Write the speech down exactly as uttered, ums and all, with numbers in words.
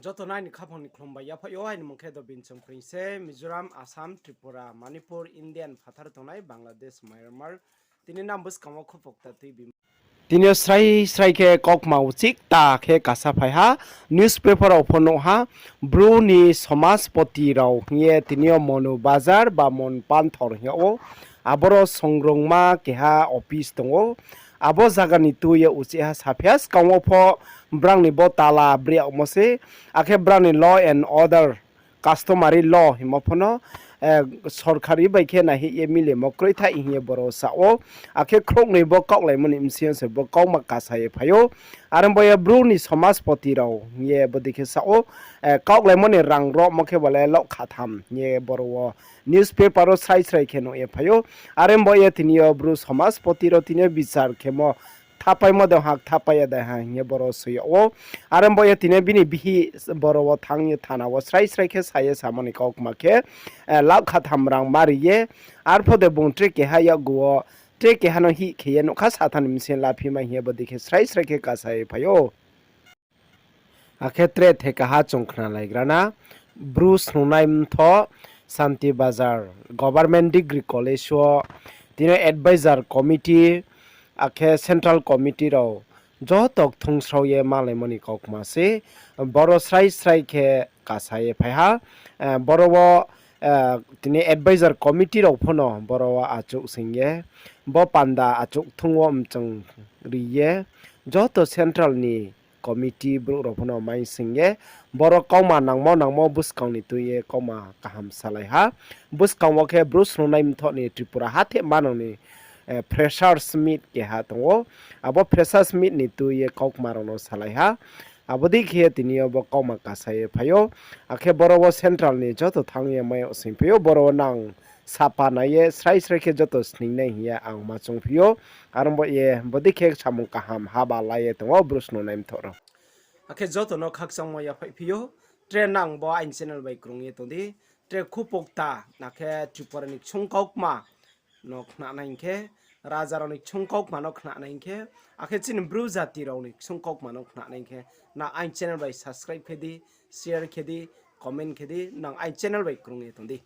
Joto no aini khaphang ni khlum bai yaphaih ou, aini mung khe Dobin Chongpring se, Mizoram, Assam, Tripura, Manipur, Indian phathar tongnai, Bangladesh, Myanmar. Tini nang buskang wo khupokta tuibi. Tini yo srai srai khe kaukma uchih kta khe kasa phai ha, newspaper rao pho nuh ha, Bru ni somaspoti rao hing ye tini yo Monu Bazar ba Mon Panthor hing yag ou, aboro songrungma keha office tong ou, abo zaga ni tui ye uchih ha saphi ha, skang wo pho brang ni bo tala bri yagmo se, akhe brang ni law and order, customary law hingmo pho no, sorkari bai khe naihih ye milemo kroi thai hing ye boro sa ou. Akhe khrouhnoi bo kaohlaimo ni bsing yo se bo kaukma kasa ye phai ou. Are bo ye Bru ni somaspoti rao hing ye bodei khe sa ou, kaohlaimo ni rang rohmo khe bo le lakh khatham hing ye boro wo newspaper wo srai srai khe nuh ye phai ou. Are bo ye tini yo Bru somaspoti rao tini yo bichar khemo, thapaimo de ha, thapai ya de ha hing ye boro soi yag ou. Are bo ye tini bini bihih boro wo thanng ye thana wo srai srai khe sa ye samo ni kaukma khe, lakh khatham rang ma ri ye, arpho de bung tre keha yakgu wo, tre keha no hih khe ye nougkha sathar ni bsing laphi mai hing ye bodei khe srai srai khe kasa ye phai ou. Akhe tre thekaha chung khnalaigra na, Bru Snungnai Mthoh, Santi Bazar Government Degree College wo tini yo advisor committee, akhe central committee rao joto kthungsrao ye malaimo ni kaukma se, boro srai srai khe kasa ye phai ha, boro wo, tini advisor committee rao pho no boro wo achouh sing ye, bo panda achouh kthung wo mchang ri ye, joto central ni committee brouh rao pho no mai sing ye, boro kaukma nangmo nangmo buskang ni tui ye kaukma kaham salai ha. Buskang wo khe Bru Snungnai Mthoh ni Tripura hatheh manang ni freshers meet keha tong ou. Abo freshers meet ni tui ye kaukma rao no salai ha. Abo dei khe tini yo bo kaukma kasa ye phai ou. Akhe boro wo central ni joto thanng ye mai yag sing phi ou, boro wo nang sapa nai ye srai srai khe joto sningnai hing ye ang ma choungphi ou. Are bo ye bodei khe samung kaham haba la ye tong ou Bru Snungnai Mthoh rao. Akhe joto no khakchangmo yaphaih phi ou, tre nang bo aini channel bai krung ye tong di, tre khupokta, akhe Tripura ni ksung kaukma no khnanai hing khe, raja rao ni ksung kaukma no khnanai hing khe, akhe chini Bru jati rao ni ksung kaukma no khnanai hing khe, nang aini channel bai subscribe khe di, share khe di, comment khe di, nang aini channel bai krung ye tong di.